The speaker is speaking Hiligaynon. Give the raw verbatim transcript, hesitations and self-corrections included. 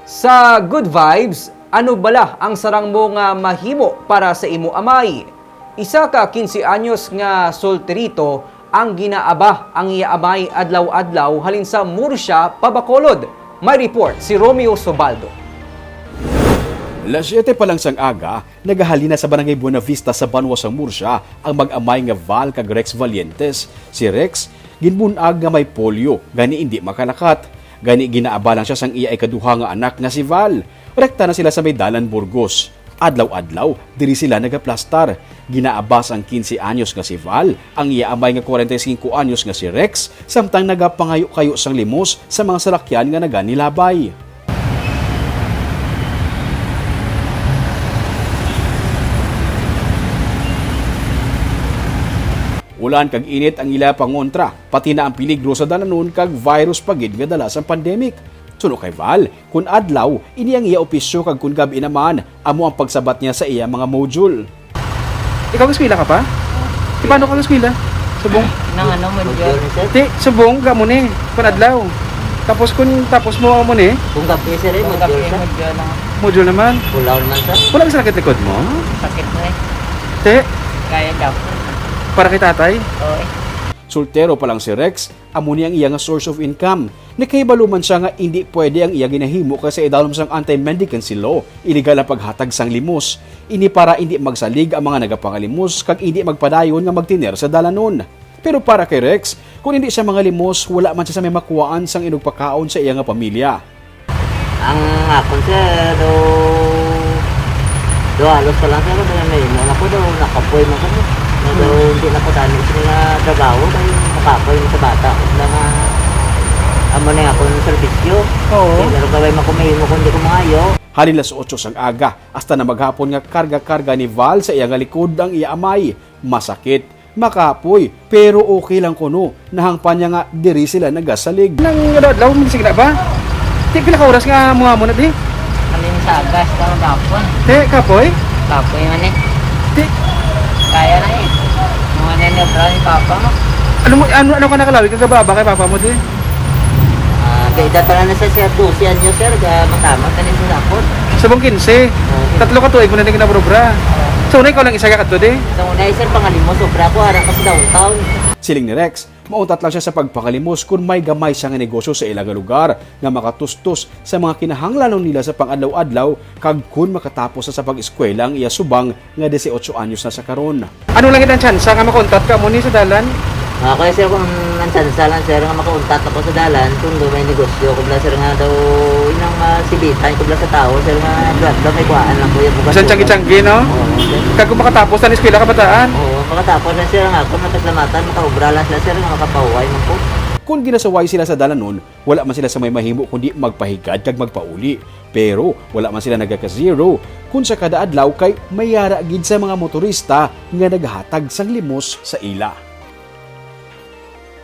Sa good vibes, ano bala ang sarang mo nga mahimo para sa imo amay? Isa ka quince anyos nga solterito ang ginaaba ang iya amay adlaw-adlaw halin sa Murcia pa Bacolod. May report si Romeo Sobaldo. Las siete pa lang sang aga, nagahalina sa Barangay Buenavista sa banwa sang Murcia ang mag-amay nga Val kag Rex Valientes. Si Rex, ginbun-ag nga may polio, gani indi makalakat. Gani ginaaba lang sia sang iya ikaduha nga anak nga si Val. Rekta na sila sa may Dalan Burgos. Adlaw-adlaw, diri sila nagaplastar. Ginaaba sang quince anyos nga si Val, ang iya amay nga kwarenta y singko anyos nga si Rex, samtang nagapangayo-kayo sang limos sa mga salakyan nga naganilabay. Ulan kag init ang ila pangontra, pati na ang peligro sa dalanon kag virus pa gid nga dala sang pandemic. Suno kay Val, kun adlaw, ini ang iya opisyo kag kun gab-i naman, amo ang pagsabat niya sa iya mga module. Ikaw, eskwela ka pa? Di paano ka eskwela? Subong? Nang ano, module? Ti, subong, kamo ni, kun adlaw. Tapos kun tapos mo, amo ni? Kung gabi, sir, eh, Kung module, gabi, sir. Module lang. Module naman. Bulaw naman, sir. Wala ka sakit likod mo? Sakit na eh. Ti? Kaya dapat. Para kay tatay? Oo eh. Soltero pa lang si Rex, amo ni ang iya nga source of income. Nakahibalo man sia nga indi pwede ang iya ginahimo kay sa idalom sang anti-mendicancy law, iligal ang paghatag sang limos. Ini para indi magsalig ang mga nagapangalimos kag indi magpadayon nga magtiner sa dalanon. Pero para kay Rex, kung indi siya mangalimos, wala man siya sa may makuhaan sang inugpakaon sa iya nga pamilya. Ang akon, sir, daw, daw halos pa lang, sir, daw may imo na ko, daw nakapoy man ko. Na daw, Hmm. hindi na ko dami sila nga trabaho, kay makapoy mo sa bata. Wala nga, amo na yung akong serbisyo. Oo. Kaya meron ka ba yung makumahimo kung di ko mangayo? Halin las otso sang aga, hasta na maghapon nga karga-karga ni Val sa iya nga likod ang iya amay. Masakit. Makapoy, pero okay lang kuno. Nahangpan niya nga diri sila nagasalig. Nang adlaw, minsan na ba? Ti, pila ka oras nga mga mo na di? Halin sa agas, tama gapon. Ti, kapoy? Kapoy man eh. Ti. Kaya na eh. Mga nene, bro, ni papa mo. Ano mo, ano, ano ka nakalawi? Kagababa kay papa mo di? Ah, kay edad pa lang na sa sir, doce anyo, sir, ga-, matama ka ni sa sapot. Subong quince. Oo. Tatlo ka tuig mo na din kinabura-bura. Oo. So, una ikaw lang isa ka kadto di? Sa una, eh, sir, pangalimos, sobra ko, ara ka sa downtown. Siling ni Rex, mauntat lang siya sa pagpangalimos kun may gamay siya nga negosyo sa ila nga lugar nga makatustos sa mga kinahanglanon nila sa pang-adlaw-adlaw kag kun makatapos na sa pag-eskwela ang iya subang nga disiotso anyos na sa karon. Ano lang gid ang tsansa nga makauntat ka mo ni sa dalan? Ah, kaya sir, kung ang tsansa lang, sir, nga makauntat ako sa dalan, kung do may negosyo ko bala, sir, nga daw inang masibitan ko bala sa tao, sir, nga bla-, bla-, may kuhaan lang ko yung bukas. Bisan tiyanggi-tiyanggi, no? Oo, sir. Kag kung makatapos na eskwela kabataan? Oo, makatapos na, sir, nga ako, nagkaslamatan, makaobra lang sila, sir, nga makapahuway man ko. Kung ginasaway sila sa dalanon, wala man sila sa may mahimo kundi magpahigad kag magpauli. Pero wala man sila nagaka-zero kun sa kada adlaw kay may yara gid sa mga motorista nga naghatag sang limos sa ila.